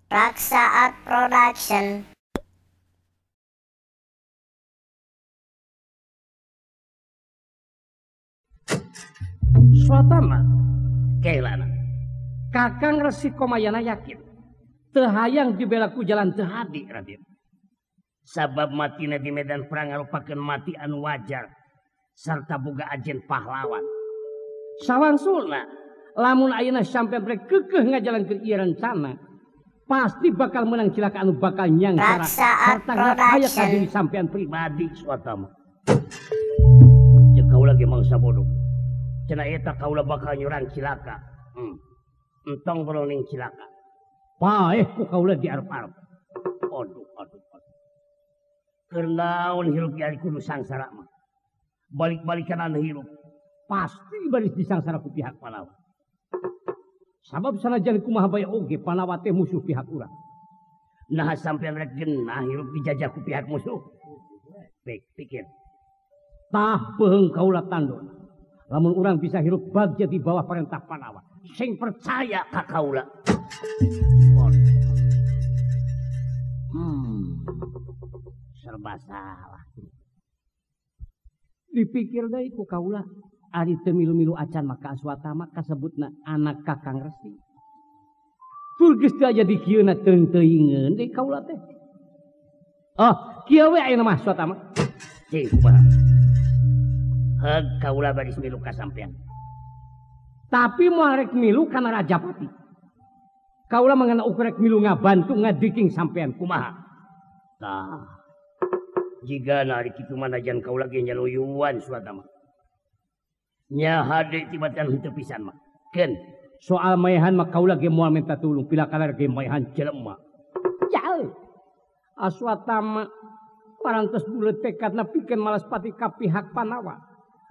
Raksa Art Production. Swatama kaelana Kakang Resi Komayana yakin teu hayang dibela ku jalan teu hadi Raden. Sabab matina di medan perang ngarupakeun mati anu wajar sarta boga ajen pahlawan. Sawangsulna lamun ayeuna sampeyan rek keukeuh ngajalankeun ieu rencana pasti bakal menang cilaka anu bakal nyangsara Raksa Art sarta ngahaya ka Production. diri sampeyan pribadi Swatama. Jeung kaula ge mangsa bodoh. Cenah eta kaula bakal nyurang cilaka. Entong boroning cilaka. Paeh ku kaula diarep-arep. Aduh, aduh, aduh. Keur naon hirup ge ari kudu sangsara mah. Balik-balikan anu hirup pasti baris disangsara ku pihak Panawa. Sabab sanajan kumaha bae oge Panawa teh musuh pihak urang. Nah sampeyan rek genah hirup dijajah ku pihak musuh. Baik, pikir. Tah beheung kaula tandon. Lamun urang bisa hirup bagja di bawah perintah Panawa. Sing percaya ka kaula. Serba salah. Dipikir deui ku kaula ari teu milu-milu acan maka Aswatama kasebutna anak Kakang Resi. Tur geus teu aya di kieuna teung-teuingeun deui kaula teh. Oh, kieu we ayeuna mah Aswatama. Cing kumaha? Heug kaula baris milu ka sampean. Tapi moal rek milu kana Rajapati. Kaula mangana ukur rek milu ngabantu ngadiking sampean kumaha? Tah. Jigana ari kitu mah najan kaula ge nyaluyuan Swatama. Nya hade tibatan henteu pisan mah. Keun soal maehan mah kaula ge moal minta tulung pila kaler ge maehan jelema. Jauh. Aswatama parantos buleut tekadna pikeun malaspati ka pihak Panawa.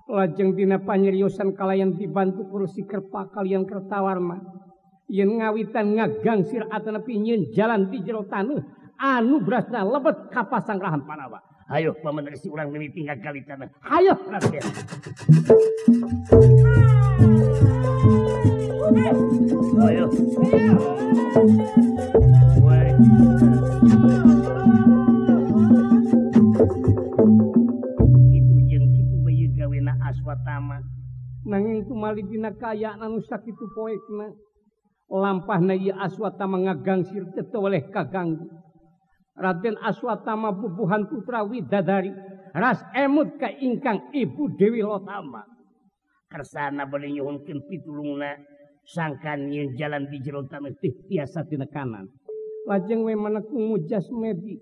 Lajeng dina panyeriosan kalayan dibantu ku Resi Kerpa kalian Kertawarma. Yen ngawitan ngagangsir atanapi nyieun jalan di jero taneuh anu berasna lebet ka pasangrahan Panawa. Hayo paman resi urang mimiti ngagali taneuh. Hayo Raden. Hayo. Woi. Kitu jeung kitu bae gawena Aswatama. Nanging tumali dina kaayaan anu sakitu poekna. Lampahna ieu Aswatama ngagangsir teu teweleh kaganggu. Raden Aswatama bubuhan putra widadari ras emut ka ingkang Ibu Dewi Lotama. Kersana bade nyuhunkeun pitulungna sangkan nyieun jalan di jero taneuh teh tiasa tinekanan. Lajeng we manekung mujas medi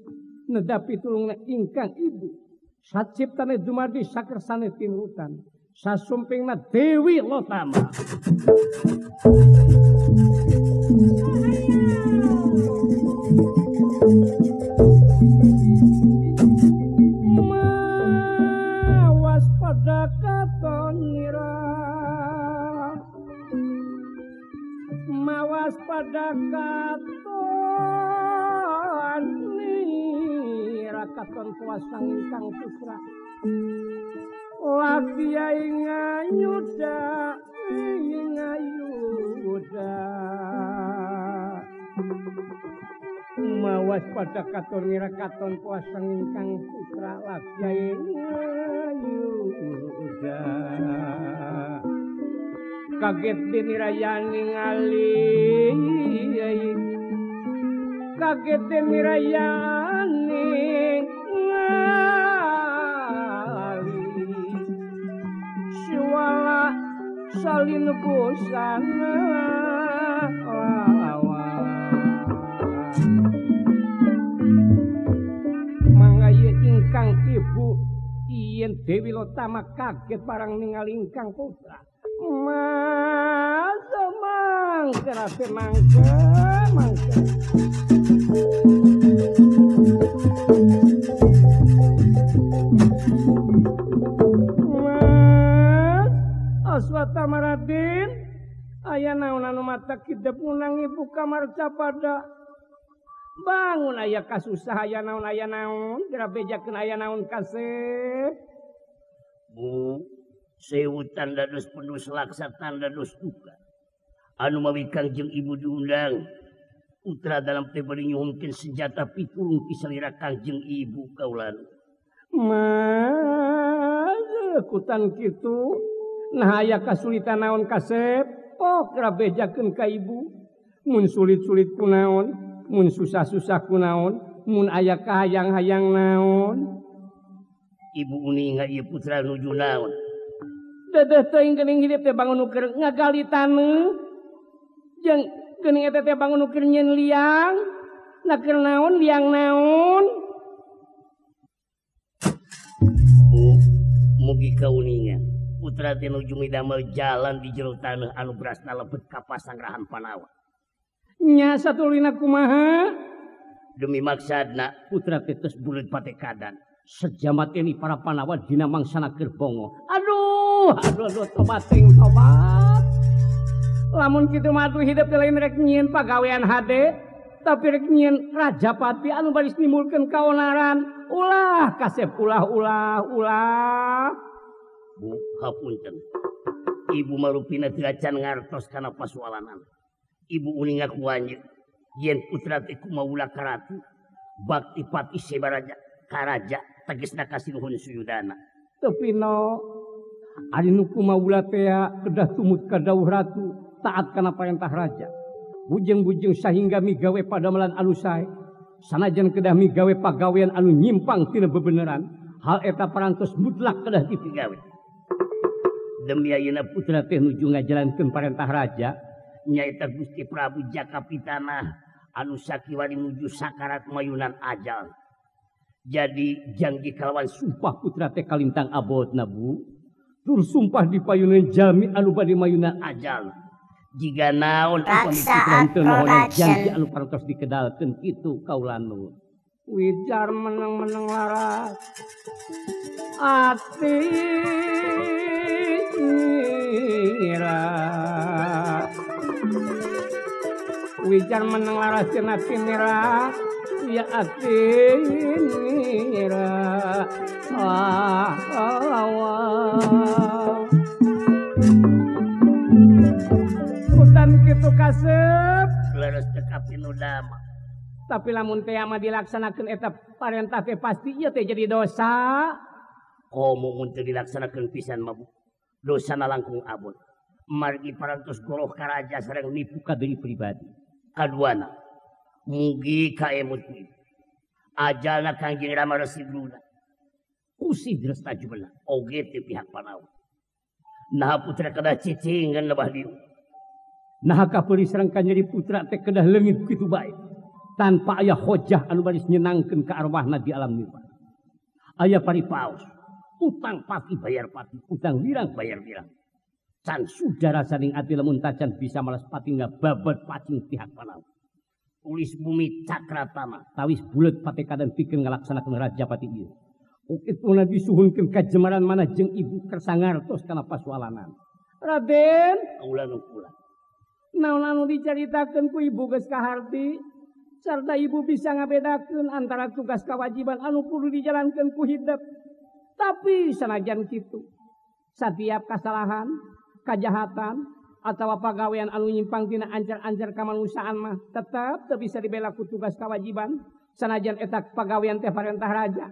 nedha pitulungna ingkang Ibu. Saciptane dumadi sakersane tinurutan. Sasumpingna Dewi Lotama. Mawas pada katon nira, mawas pada katon nira katon kuasang ingkang putra. Lagi ngayuda ngayuda. Mawas pada katon ngira katon kuasang ingkang putra lagi ngayuda. Kaget dinirayani ngali, kaget dinirayani ngali. Siwala salin busana lawan. Mangga ieu ingkang ibu yen Dewi Lotama kaget barang ningali ingkang putra. Mas mangke rase mangke mangke. Mas Aswatama Raden aya naon anu mata kidep ngunang ibu kamar capada. Bangun aya kasusah aya naon geura bejakeun aya naon kasep. Bu sewu tanda dus penuh laksa tanda dus duka. Anu mawi Kangjeng Ibu diundang Putra dalam teh bari nyuhunkeun senjata pitulung ti salira Kangjeng Ibu kaula. Mah kutan kitu nah aya kasulitan naon kasep pok rabejakeun ka ibu. Mun sulit-sulit kunaon, mun susah-susah kunaon, mun aya kahayang-hayang naon. Ibu uninga ieu putra nuju naon. Dedeh teuing geuning hidup teh bangun nu keur ngagali taneuh. Jeung geuning eta teh bangun nu keur nyieun liang. Na keur naon liang naon. Bu, mugi kauninga putra teh nuju midamel jalan di jero taneuh anu berasna lebet ka pasangrahan Panawa. Nya satulina kumaha? Demi maksadna putra teh tos buleud patekadan. Sejamat ini para Panawa dina mangsana keur bongo. Aduh, aduh, aduh, tobat ting tobat. Lamun kitu mah atuh hidup teh lain rek nyieun pagawean hade, tapi rek nyieun rajapati anu baris nimbulkeun kaonaran. Ulah kasep ulah ulah ulah. Bu, hapunten. Ibu marupina teu acan ngartos kana pasualanan. Ibu uninga ku anjeun yen putra teh kumaula ka ratu bakti pati sebaraja karaja tegesna kasinuhun Suyudana. Tapi no, ari nu kumaula teh kedah tumut ka dawuh ratu, taat kana parentah raja. Bujeng-bujeng sahingga migawe padamelan anu sae, sanajan kedah migawe pagawean anu nyimpang tina bebeneran, hal eta parantos mutlak kedah dipigawe. Demi ayeuna putra teh nuju ngajalankeun parentah raja, nyaeta Gusti Prabu Jaka Pitana anu sakiwari nuju sakarat mayunan ajal. Jadi janggi kalawan sumpah putra teh kalintang abotna Bu. Tur sumpah dipayunan jalmi anu bade mayunan ajal. Jiga naon upami putra henteu nohonan janji anu parantos dikedalkeun kitu kaulanu. Wijar meneng-meneng laras ati nira. Wijar meneng laras cenah tinira ya ati nira. Ah, ah, hutan kitu kasep leres cekap pinudama. Tapi lamun teh mah dilaksanakeun eta parentah teh pasti ieu teh jadi dosa. Komo mun teu dilaksanakeun pisan mah dosana langkung abot. Margi parantos goroh ka raja sareng nipu ka diri pribadi. Kaduana mugi kaemut ku ibu. Ajalna Kangjeng Rama Resi Bruna. Kusih dresta jumelah oge ti pihak Panawa. Naha putra kedah cicingan lebah dieu. Naha kapeuli sareng kanyeri putra teh kedah leungit kitu bae. Tanpa aya hojah anu baris nyenangkeun ka arwahna di alam nirwana. Aya paripaos, utang pati bayar pati, utang wirang bayar wirang. Can sudara saning ati lamun tacan bisa malas pati ngababat pacing pihak Panawa. Tulis bumi cakratama, tawis bulet patekadan pikeun ngalaksanakeun rajapati ieu. Ukituna disuhunkeun kajemaran manah jeung ibu kersa ngartos kana pasualanan. Raden, kaula nu kula. Naon anu dicaritakeun ku ibu geus kaharti? Sarta ibu bisa ngabedakeun antara tugas kewajiban anu kudu dijalankeun ku hidup. Tapi sanajan kitu, satiap kasalahan, kajahatan, atawa pagawean anu nyimpang tina ancar-ancar kamanusiaan mah tetep teu bisa dibela ku tugas kewajiban sanajan eta pagawean teh parentah raja.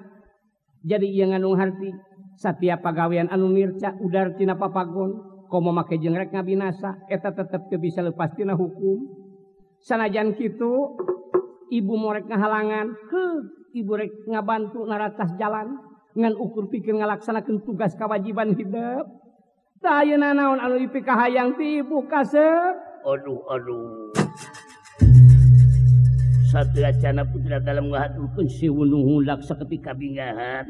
Jadi ieu ngandung harti satiap pagawean anu nirca udar tina papagon komo make jeung rek ngabinasa eta tetep teu bisa lepas tina hukum. Sanajan kitu ibu morek ngahalangan, heuh ibu rek ngabantu naratas jalan ngan ukur pikir ngalaksanakeun tugas kewajiban hidup. Tah ayeuna naon anu dipikahayang ti ibu kasep? Aduh aduh. Sateuacana putra dalam ngahaturkeun siwunuhun laksa ketika bingahan.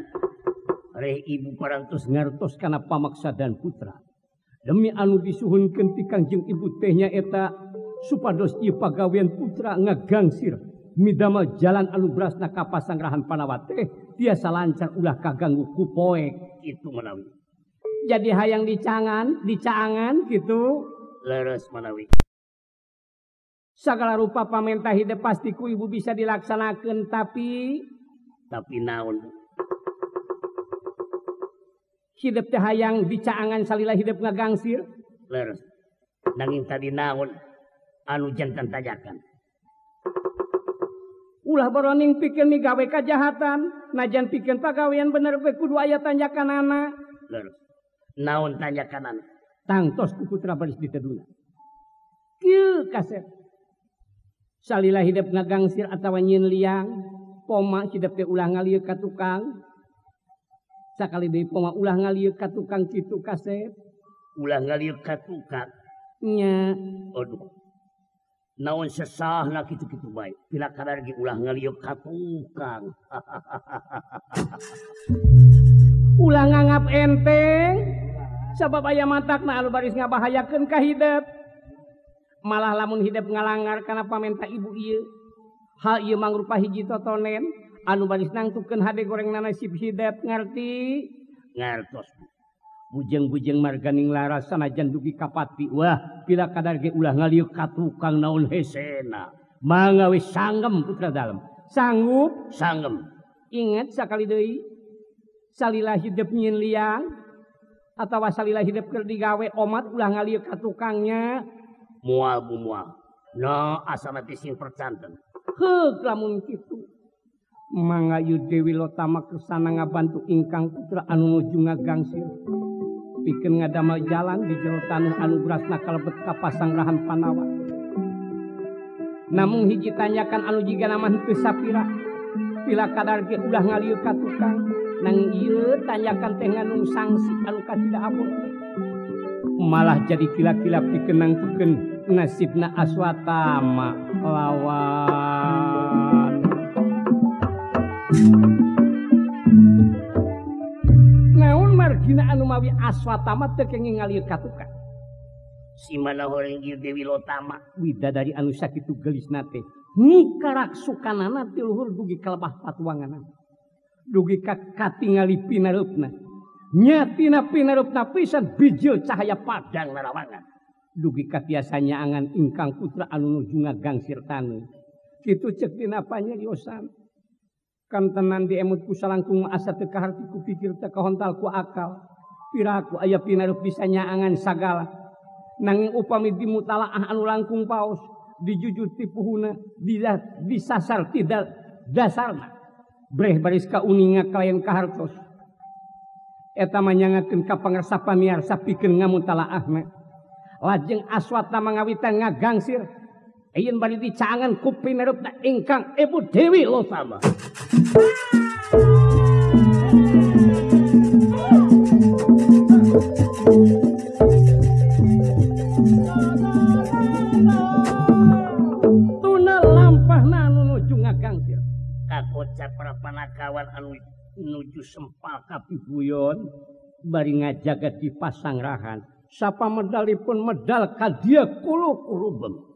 Reh ibu parantos ngartos kana pamaksa dan putra. Demi anu disuhunkeun ti Kangjeng Ibu teh nyaeta supados ieu pagawean putra ngagangsir midamel jalan anu berasna ka pasangrahan Panawa teh tiasa lancar ulah kaganggu ku poek kitu manawi. Jadi hayang dicangan, dicaangan gitu. Leres manawi. Sagala rupa pamentah hidup pasti ku ibu bisa dilaksanakeun tapi naon? Hidup teh hayang dicaangan salila hidup ngagangsir. Leres. Nanging tadi naon anu jantan tajakan. Ulah boroning pikeun migawe kajahatan, najan pikeun pagawean bener ge kudu aya tanjakanana. Leres. Naon tanjakanana? Tangtos ku putra baris diteduna. Kieu kasep. Salila hidep ngagangsir atawa nyieun liang, poma hidep teh ulah ngalieu ka tukang. Sakali deui poma ulah ngalieu ka tukang kitu kasep. Ulah ngalieu ka tukang. Nya. Aduh. Naon sesahna kitu-kitu bae. Pila kadar ge ulah ngalieu ka tukang. Ulah nganggap enteng. Sabab aya matakna anu baris ngabahayakeun ka hidep. Malah lamun hidep ngalanggar kana pamenta ibu ieu. Hal ieu mangrupa hiji totonen anu baris nangtukeun hade gorengna nasib hidep, ngarti? Ngartos. Bujeng-bujeng marganing laras sanajan dugi kapati. Wah, pila kadar ge ulah ngalieu ka tukang naon hesena. Mangga we sanggem putra dalem. Sanggup? Sanggem. Ingat sakali deui. Salila hidep nyieun liang atawa salila hidep keur digawe omat ulah ngalieu ka tukangnya. Moal bu moal. No asana teh sing percanten. Heuk lamun kitu. Mangga ieu Dewi Lotama kersana ngabantu ingkang putra anu nuju ngagangsir. Pikeun ngadamel jalan di jero taneuh anu berasna kalebet ka pasangrahan Panawa. Namung hiji tanyakan anu jigana mah teu sapira. Pila kadar ge ulah ngalieu ka tukang. Nanging ieu tanyakan teh ngandung sangsi anu kacida abot. Malah jadi kila-kila pikeun nangtukeun nasibna Aswatama lawan. Naon margina anu mawi Aswatama teu kenging ngalieu ka tukang. Si mana horeng ieu Dewi Lotama widadari anu sakitu geulisna teh mukarak sukanana ti luhur dugi ka lebah patuanganna. Dugi ka katingali pinareupna. Nyatina pinareupna pisan bijil cahaya padang narawangan. Dugi ka tiasa nyaangan ingkang putra anu nuju ngagangsir taneuh. Kitu ceuk dina panyariosan. Kantenan diemut ku salangkung asa teu kaharti ku pikir teu kahontal ku akal. Piraku aya pinareup bisa nyaangan sagala. Nanging upami dimutalaah anu langkung paos, dijujur ti puhuna, disasar ti dasarna. Breh baris kauninga kalayan kahartos. Eta manyangakeun ka pangersa pamiarsa pikeun ngamutalaahna. Lajeng Aswatama ngawitan ngagangsir. Ayeun bari dicaangan ku pinareupna ingkang Ibu Dewi Lotama. Tuna lampahna anu nuju ngagangsir. Kakocap para panakawan anu nuju sempal kapibuyon bari ngajaga di pasangrahan. Sapa medalipun medal ka dieu kulu-kulubem.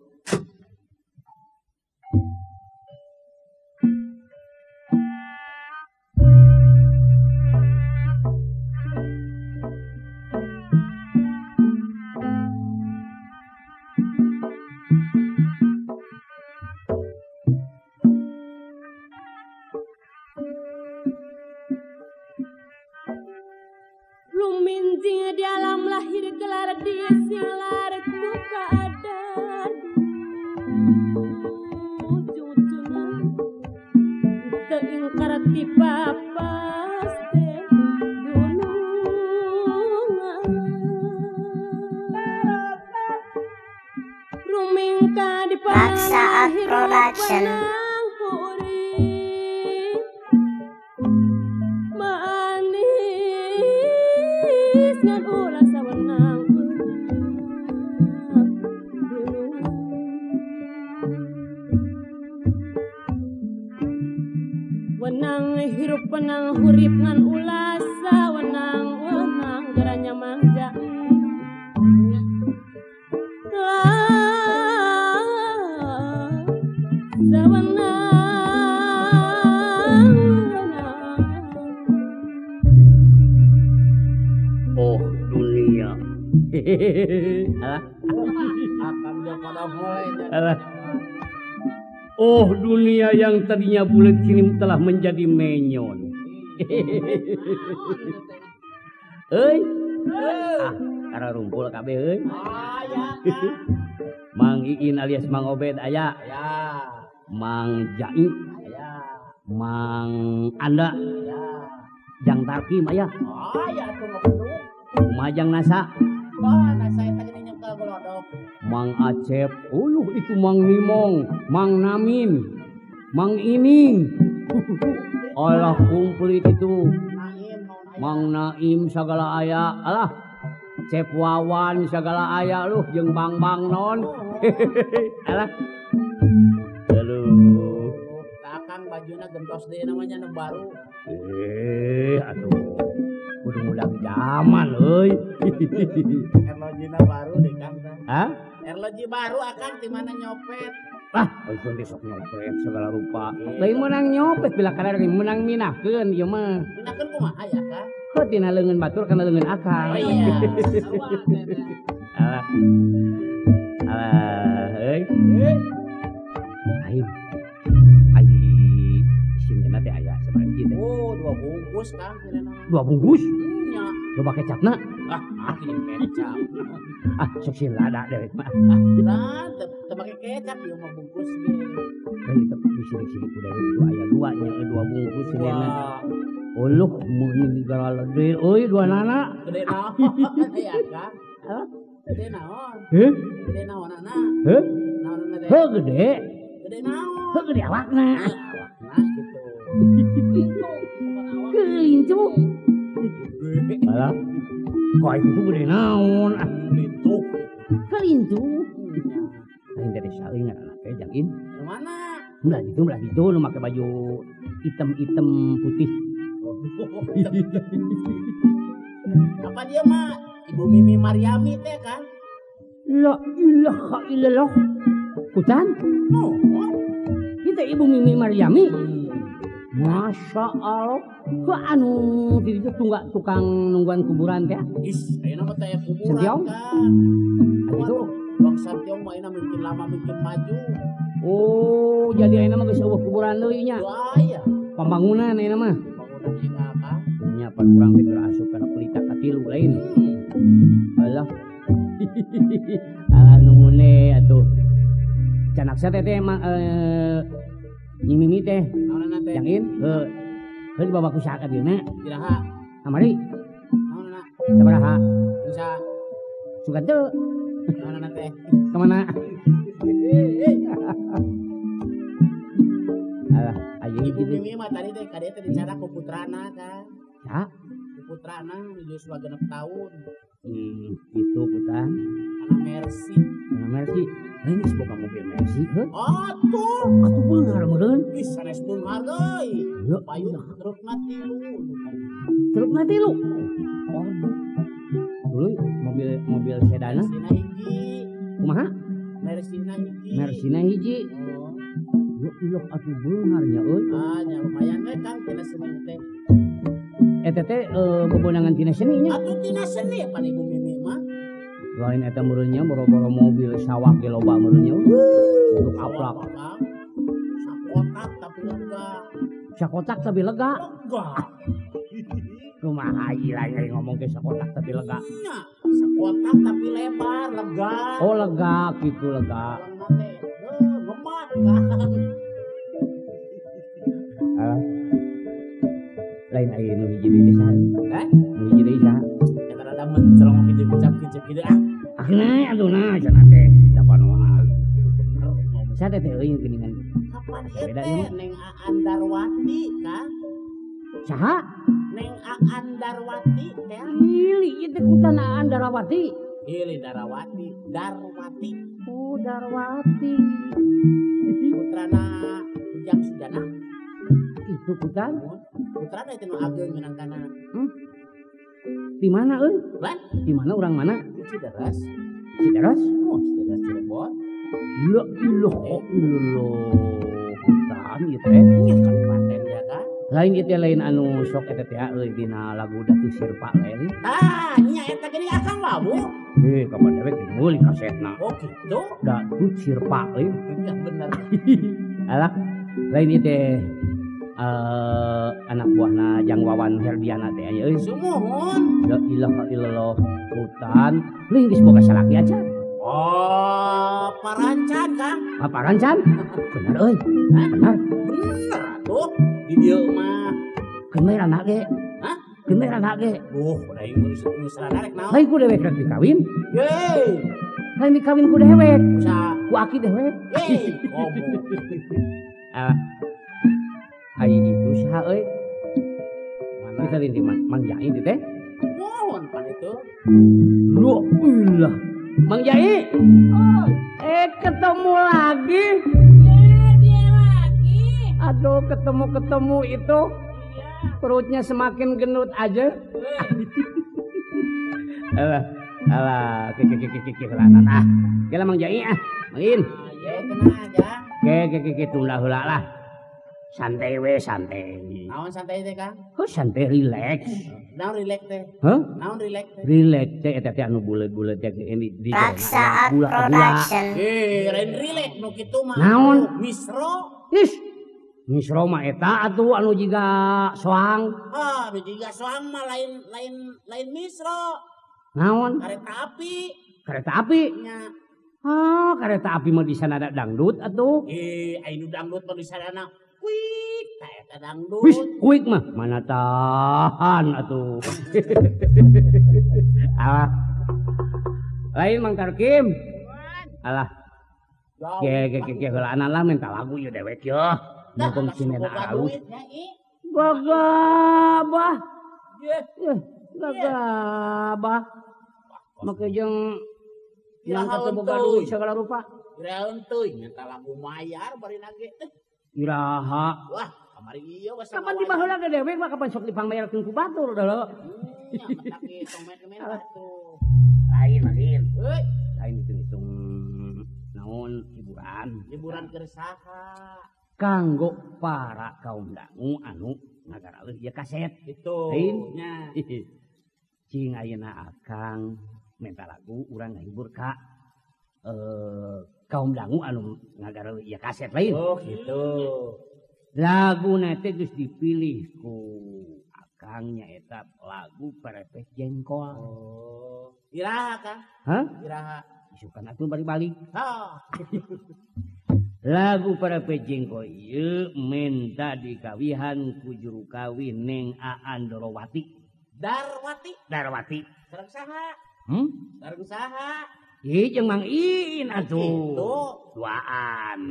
Luminting di alam lahir gelar di silar ku keadaan cucuna teu ingkar ti papas teh gunungan rumingka di Raksaat Production. Wenang hirup wenang hurip ngan ulasa wenang wenang geranya manja lah sawenang wenang. Oh dunia. Alah. Akan dia pada mulai. Alah. Oh dunia yang tadinya bulat kini telah menjadi menyon. Euy. Ah, kara rumpul kabeh euy. Mang Iin alias Mang Obed aya. Mang Jai aya. Mang Anda. Jang Tarkim aya. Aya atuh mah. Majang Nasa. Wah, Nasa eta geuning nyekel golodok. Mang Acep, uluh itu Mang Nimong, Mang Namin, Mang Ining. Alah komplit itu. Mang Naim sagala aya. Alah, Cep Wawan sagala aya luh jeung Bang Bang non. Alah. Aduh. Akang bajuna gentos deui namanya nu baru. Atuh. Kudu ngulang zaman euy. Erlojina baru deh Kang. Hah? Erloji baru akang di mana nyopet? Ah, itu besok nyopet segala rupa. Lain menang nyopet bila kadar menang minahkeun ieu mah. Minahkeun kumaha ya Kang? Heuh tina leungeun batur kana leungeun akang. Oh iya. Alah. Alah euy. Aing. Ai sindena teh aya sabaraha hiji teh? Oh, 2 bungkus Kang sindena. 2 bungkus? Nya. Loba kecapna? Ah, ini kecap. Ah, sok silada dewek mah. Nah, teu make kecap ieu mah bungkus ge. Lain teu disirik-sirik ku dewek dua aya dua nya 2 bungkus sindena. Uluh mun garalede euy dua nana. Gede naon ya Kang? Hah? Gede naon? Heh? Gede naonana? Heh? Naonana teh? Heuh gede. Gede naon? Heuh gede awakna. Awakna gitu. Kelincu. Alah. Kok itu gede naon? Kelincu. Kelincu. Lain dari saling ngaranna teh jang in. Mana? Ulah gitu nu make baju hitam-hitam putih. Apa dia mah Ibu Mimi Mariami teh kan? La ilaha illallah. Kutan? Oh. Kita Ibu Mimi Mariami. Masya Allah. Kok anu di ditu tukang nungguan kuburan teh? Is, ayeuna mah teh kuburan Sentiong? Kan. Gitu. Bang Sentiong mah ayeuna mungkin lama mungkin maju. Oh, jadi ayeuna mah geus eueuh kuburan deui nya. Wah, iya. Pembangunan ayeuna mah. Pembangunan jeung apa? Nya pan urang teh keur asup kana pelita katilu lain. Alah. Alah nungune atuh. Canaksa teh teh mah Nyi Mimi teh. Naonna teh? Yang in, heuh. Heuh dibawa ku saha ka dieuna? Iraha. Kamari. Naonna? Sabaraha? Bisa. Sugan teu. Naonna teh? Kamana? Alah, ayeuna Ibu kitu. Mimi mah tadi teh kadieu teh dicara ku putrana kan. Saha? Ku putrana yuswa 6 tahun. Gitu putan. Anak Mercy. Anak Mercy. Lain geus boga mobil Mercy heuh. Atuh, atuh beunghar meureun. Ih, sanes beunghar deui. Ya, payun trukna 3. Trukna 3. Oh. Dulu mobil sedana. Mercina hiji. Kumaha? Mercina hiji. Mercina hiji. Oh. Ya ilah atuh beunghar nya euy. Ah, nya lumayan we Kang tina seni teh. Eta teh bebenangan tina seni nya. Atuh tina seni pan Ibu Mimi mah. Lain eta meureun nya boro-boro mobil sawah ge loba meureun nya. Untuk aplak. Sakotak tapi lega. Sakotak tapi lega. Lega. Kumaha ieu lain ngomong ke sakotak tapi lega. Nya, sakotak tapi lebar, lega. Oh, lega kitu lega. Gemat Kang. Alah. Lain aya nu hiji deui saha? Hah? Nu hiji deui saha? Eta rada mencelong kicep-kicep kieu ah. Akhirnya aduh nah cenah teh da panona. Saha teh euy geuningan? Kapan ieu teh Neng Aan Darwati Kang? Saha? Neng Aan Darwati teh. Ili ieu teh kutan Aan Darawati. Ili Darawati, Darwati. Oh, Darwati. Putrana Ujang Sujana. Itu putan? Putrana itu nu ageung minangkana. Di mana euy? Lan? Di mana urang mana? Cideres. Cideres? Oh, Cideres Cirebon. La ilaha illallah. Putan ieu teh. Nya kabupaten ya kan? Lain ieu teh lain anu sok eta teh euy dina lagu Datu Sirpa lain. Tah, nya eta geuning akang wawu. Kapan dewek meuli kasetna. Oh gitu. Datu Sirpa euy. Ya bener. Alah, lain ieu teh anak buahna Jang Wawan Herdiana teh aya euy. Sumuhun. La ilaha illallah. Hutan, lain geus boga salaki aja. Oh, parancan Kang. Ah, parancan? Bener euy. Bener. Bener atuh di dieu mah. Keun we rana ge. Hah? Keun we rana ge. Da ieu geus rana rek naon? Lain ku dewek rek dikawin. Yeay. Lain dikawin ku dewek. Sa ku aki dewek. Yeay, komo. Ah. Ai itu saha euy? Mana? Kita di Mang Jai itu teh. Mohon pan itu. Loh, ilah. Mang Jai. Oh. Ketemu lagi. Ya, dia lagi. Aduh, ketemu-ketemu itu. Iya. Perutnya semakin gendut aja. Alah, alah, ke ke helanan ah. Kela Mang Jai ah, Mang In. Iya, tenang aja. Ke tunda heula lah. Santai we, santai. Naon santai teh, Kang? Oh, santai relax. Naon relax teh? Hah? Naon relax teh? Relax teh eta teh anu buleut-buleut teh ini di Raksa gula-gula. Production. Lain relax nu kitu mah. Naon? Misro. Ih. Misro mah eta atuh anu jiga soang. Ah, nu jiga soang mah lain lain lain misro. Naon? Kereta api. Kereta api? Nya. Ah, kereta api mah di sana ada dangdut atuh. Anu dangdut mah di sana kuik, tah eta dangdut. Wis, kuik mah mana tahan atuh. Alah. Lain Mang Tarkim. Alah. Ge ge ge heulaanan lah minta lagu ieu dewek yeuh. Mumpung sinena alus. Gagabah. Gagabah. Make jeung yang teu boga duit segala rupa. Iraheun teuing minta lagu mayar bari nage teh. Iraha. Wah, kamari ieu wasa. Kapan di baheula ge dewek mah kapan sok dipangmayarkeun ku batur deuleu. Nya mentak ge tong main-main atuh. Lain lain. Euy, lain hitung-hitung naon hiburan. Hiburan keur saha? Kanggo para kaum dangu anu ngagaraleuh ieu kaset. Itu. Lain. Nya. Cing ayeuna akang minta lagu urang ngahibur ka kaum dangu anu ngagaraleuh ieu kaset lain. Oh gitu. Laguna teh geus dipilih ku akang nyaeta lagu Perepes Jengkol. Oh. Iraha Kang? Hah? Iraha. Isukan atuh balik-balik. Oh. Lagu Perepes Jengkol ieu menta dikawihan ku juru kawin Neng Aan Dorowati. Darwati. Darwati. Sareng saha? Hmm? Sareng saha? Ih, jeung Mang In atuh. Gitu. Duaan.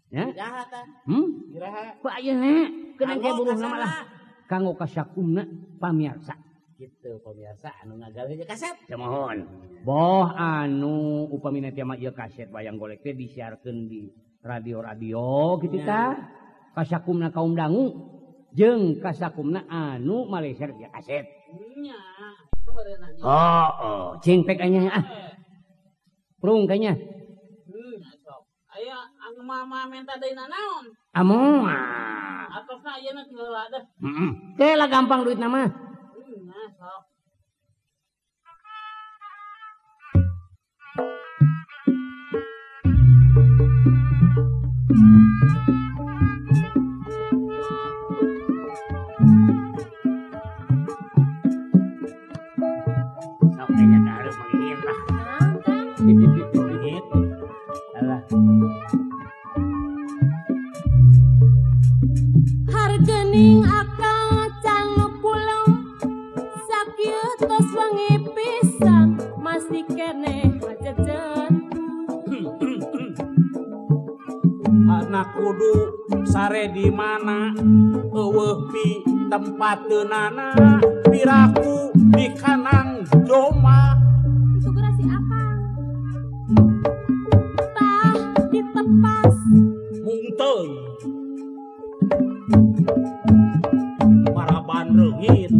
Ya? Iraha tah? Hmm? Iraha. Ku ayeuna keunang ge buruhna malah kanggo kasakumna pamiarsa. Gitu pemirsa anu ngagaleuh ieu kaset. Teu mohon. Boh anu upamina teh mah ieu kaset wayang golek teh disiarkeun di radio-radio kitu tah. Kasakumna kaum dangu jeung kasakumna anu maleser ieu kaset. Nya. Oh, oh, cing pek nya ah. Prung kayaknya. Sok. Aya anu mama minta deui naon? Amoa. Atosna ayeuna tinggal ada. Heeh. Teh lah gampang duit nama. Nah, sok. Sok kayaknya ka hareup Mang In lah. Naon, Kang? Alah. Hargening akang cang pulang sakieu tos wengi pisan masih keneh ajejen. Anak kudu sare di mana eueuh pi tempat teunana piraku di kanang joma. Itu geura si akang. Tah ditepas mung teuing maraban reungit.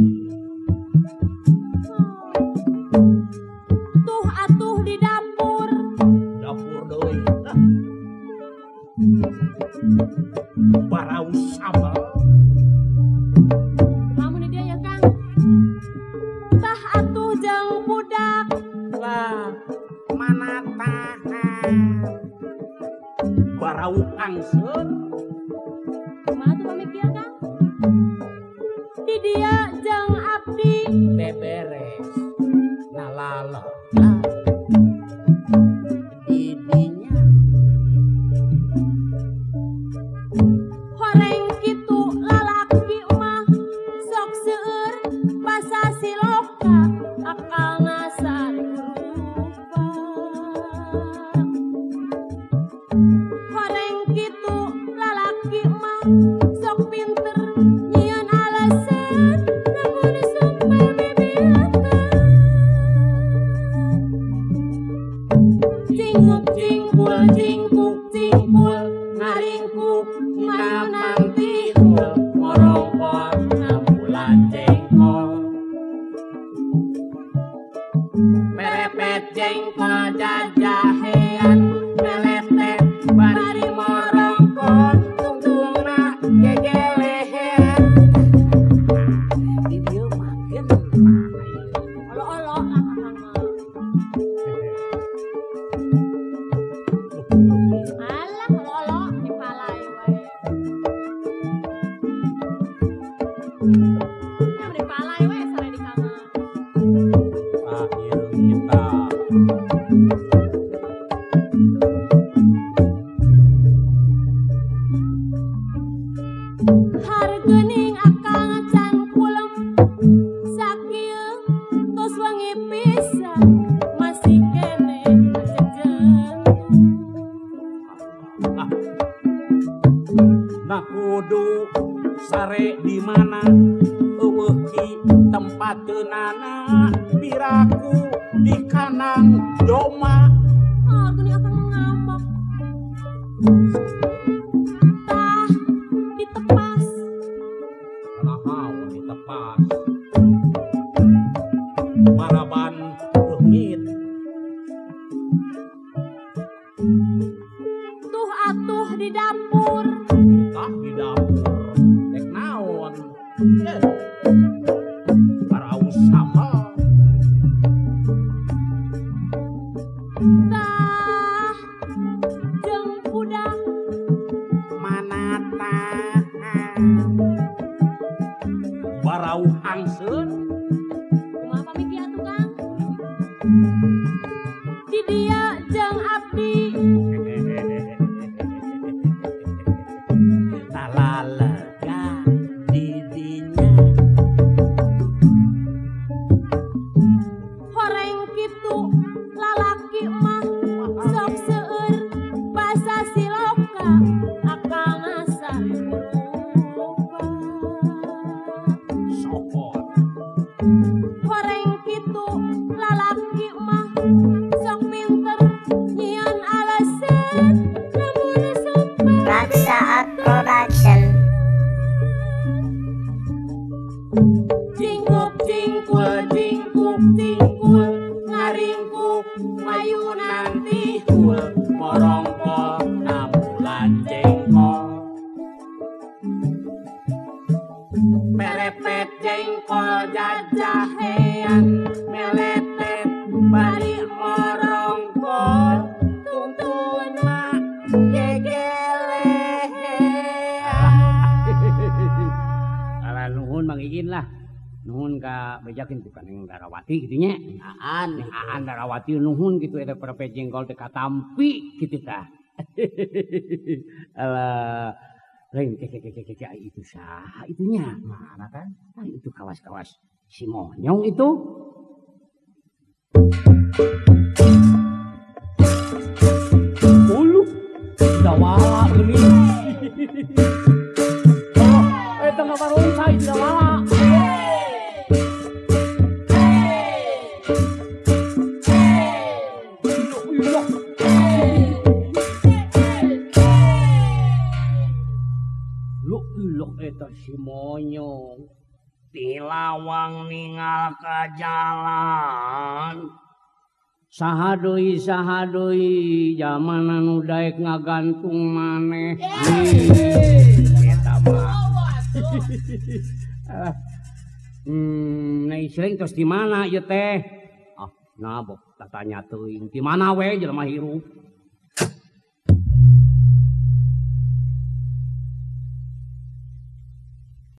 Tuh atuh di dapur. Dapur deui. Baraus sambal. Lamun di dia ya Kang. Tah atuh jeung budak. Lah mana tahan. Barau angseun. Kumaha tuh pamikir Kang? Di dia jeung abdi beberes. Nalalo. Sare di mana eueuh ki tempat teunana piraku di kanang doma. Ah, geuning akang ngambek. Tah ditepas. Naon ditepas? Maraban leungit. Tuh atuh di dapur. Tah di dapur. Rek naon? Paraus sambal. Tah jeung budak mana tah? Barauh angseun. Kumaha pamiki atuh Kang? Di dieu jeung abdi. Talalega di dinya. Horeng kitu lalaki mah sok seueur basa siloka akalna sarupa. Sokot. Horeng kitu lalaki mah sok pinter nyieun alasan lamun sampe Raksa Production. Jingkuk cingkul jingkuk cingkul ngaringkuk mayunan tihul Morongkol nambulan jengkol. Perepet jengkol jajahean meletet bari morongkol tungtuna gegelehean. Alah nuhun Mang Iin lah. Nuhun ka bejakeun ku ka Neng Darawati kitu nya. Aan Neng Aan Darawati nuhun kitu eta perepet jengkol teh katampi kitu tah. Alah lain ke itu saha itunya. Mana kan? Ah, itu kawas-kawas si Monyong itu. Ulu, dawala geuning. Oh, eta ngabarongsa itu dawala. Lu eta si Monyong. Ti lawang ningal ka jalan. Saha deui jaman anu daek ngagantung maneh. Eta mah. Nah isring tos di mana ieu teh? Ah, nabok tatanya teuing. Di mana we jelema hirup?